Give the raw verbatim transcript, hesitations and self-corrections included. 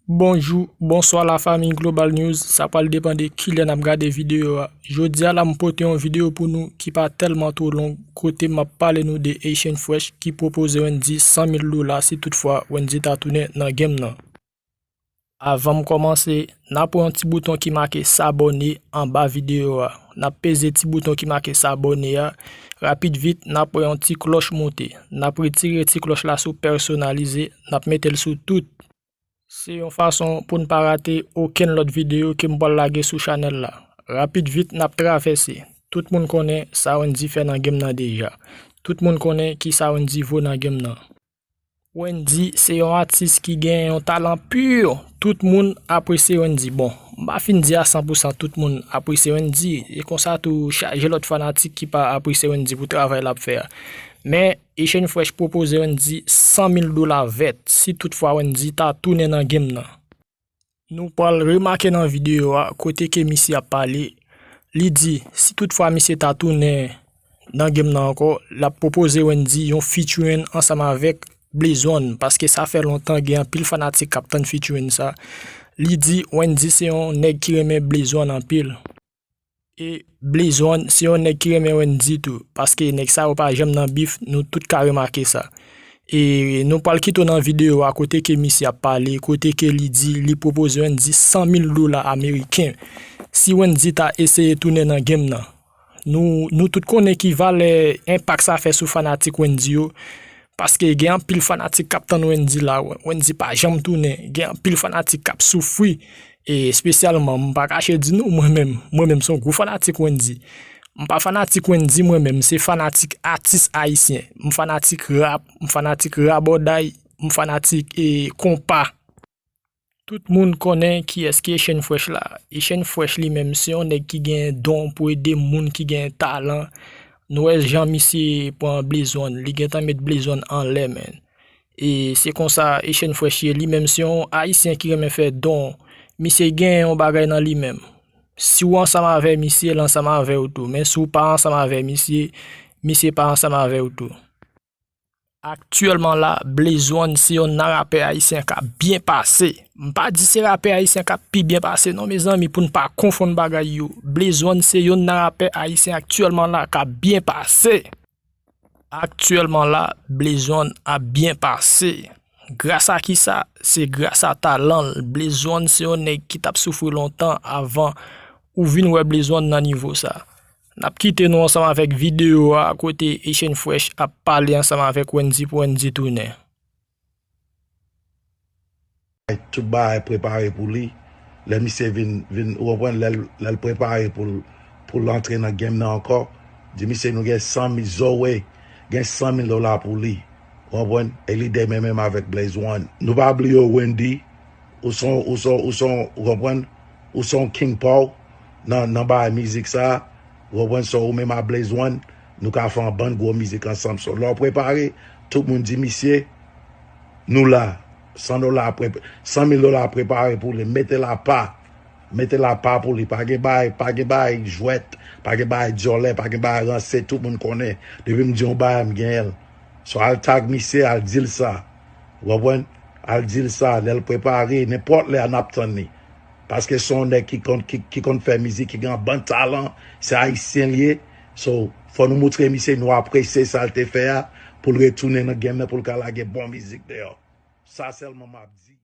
Bonjou, bonswa la fanmi Global News, sa pral depann de kilè n ap gade videyo a. Jodi a la m pote yon videyo pou nou ki pa tèlman twò long, kote m ap pale nou de Haitian Fresh ki pwopoze Wendy san mil dola si toutfwa Wendy ta tounen nan game nan. Avan m kòmanse, n a pran yon ti bouton ki make s'abonner anba videyo a. N ap peze ti bouton ki make s'abonner a. Rapid vit, n a pran yon ti klòch moute. N ap retire ti klòch la sou pèsonalize, n ap mete l sou tout. Se yon fason pou n pa rate okenn lòt videyo ke m pral lage sou chanèl la. Rapid vit, n ap travèse. Tout moun konnen sa Wendy fè nan game nan deja. Tout moun konnen ki sa Wendy vo nan game nan. Wendy se yon atis ki gen yon talan pur. Tout moun apresye Wendy. Bon, m pa fin di a san pou san tout moun apresye Wendy. E konsa tou chaje lòt fanatik ki pa apresye Wendy pou travay l ap fè a. Men, Haitian Fresh pwopoze Wendy san mil dola vèt si toutfwa Wendy ta tounen nan game nan. Nou pral remake nan videyo a kote ke misye ap pale, li di si toutfwa misye ta tounen nan game nan ankò, l ap pwopoze Wendy yon featuring ansanm avèk Blaze One, paske sa fè lontan gen anpil fanatik k ap tann featuring sa. Li di Wendy se yon nèg ki renmen Blaze One anpil. E Blaze One se yon nèg ki renmen Wendy tou, paske nèg sa yo pa janm nan bif, nou tout ka remake sa. E nou pral kite w nan videyo a kote ke misye ap pale, kote ke li di li pwopoze Wendy san mil dola ameriken si Wendy ta eseye tounen nan game nan. Nou, nou tout konnen ki valè enpak sa fè sou fanatik Wendy yo. Paske gen anpil fanatik k ap tann Wendy la. Wendy pa janm tounen. Gen anpil fanatik k ap soufri. E espesyalman, m pa kache di nou, mwen menm, mwen menm se yon gwo fanatik Wendy. M pa fanatik Wendy mwen menm, m se fanatik atis ayisyen. M fanatik rap, m fanatik rabòday, m fanatik e konpa. Tout moun konnen kiyès ki Haitian Fresh la. Haitian Fresh li menm se yon nèg ki gen don pou ede moun ki gen talan. Nou wè jan misye pran Blaze One, li gentan met Blaze One anlè, men. E se konsa Haitian Fresh ye, li menm se yon ayisyen ki renmen fè don. Misye gen yon bagay nan li menm. Si w ansanm avè misye, l ansanm avè w tou. Men si w pa ansanm avè misye, misye pa ansanm avè w tou. Aktyèlman la, Blaze One se yonn nan rapè ayisyen k ap byen pase. M pa di se rapè ayisyen k ap pi byen pase non, mezanmi, pou n pa konfonn bagay yo. Blaze One se yonn nan rapè ayisyen aktyèlman la k ap byen pase. Aktyèlman la, Blaze One ap byen pase. Gras a kisa? Se gras a talan l. Blaze One se yon nèg ki t ap soufri lontan avan ou vin wè Blaze One nan nivo sa. N ap kite nou ansanm avèk videyo a kote Haitian Fresh ap pale ansanm avèk Wendy pou Wendy tounen. Tout bagay prepare pou li. Lè misye vin, vin, ou konprann, lè l, lè l prepare pou l, pou l antre nan game nan ankò, di misye nou gen san mil, Zoe gen san mil dola pou li. Ou konprann? E li demen menm avèk Blaze One. Nou pa bliye w, Wendy, ou son, ou son, ou son, ou konprann? Ou son King Paw nan, nan bagay mizik sa. Ou konprann? So, ou menm a Blaze One, nou ka fè yon bann gwo mizik ansanm. So, lè w prepare, tout moun di misye, nou la. San dola, pre-, san mil dola prepare pou li. Mete l apa. Mete l apa pou li. Pa gen bagay, pa gen bagay jwèt, pa gen bagay dyòlè, pa gen bagay ranse, tout moun konnen. Depi m di yon bagay, m genyen l. So, al tag misye, al di l sa. Ou konprann? Al di l sa, lè l prepare, nenpòt lè a n ap tann li. Paske se yon nèg ki konn, ki, ki konn fè mizik, ki gen yon bann talan, se ayisyen l ye. So, fò nou moutre misye nou apresye sa l te fè a, pou l retounen nan game nan, pou l ka lage bon mizik deyò. Sa sèlman m ap di.